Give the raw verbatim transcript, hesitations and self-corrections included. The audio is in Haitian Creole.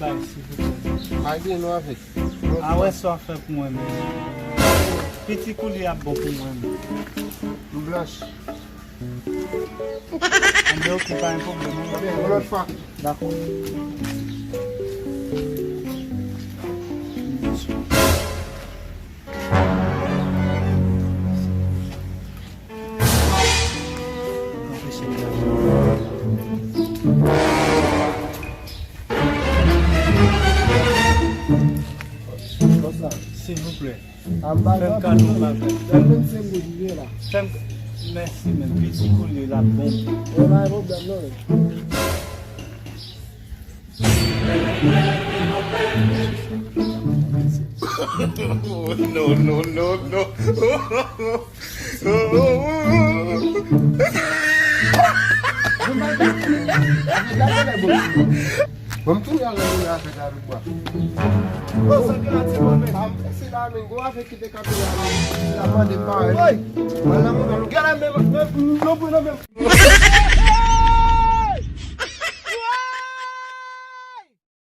Bay, silvouplè. Pa gen non avèk. A wè sa w ap fè pou mwen menm. Piti koulye ap bon pou mwen menm. M blanch. Anben, ok, pa gen pwoblèm. Yon lòt fwa. Dakò. Silvouplè. Fè m kado, pa fè. Fè m, mèsi, men piti koulye l ap bon. No, no, no, no. Bon, m tounen al nan moun afè la, Doudou. Bon, sa gen la, ti mwen, men. Ah, se la, men, gwo afè ki te kanpe la, men. La mande pa, wi. Al nan moun, al. Gade, men, men, non, non, men.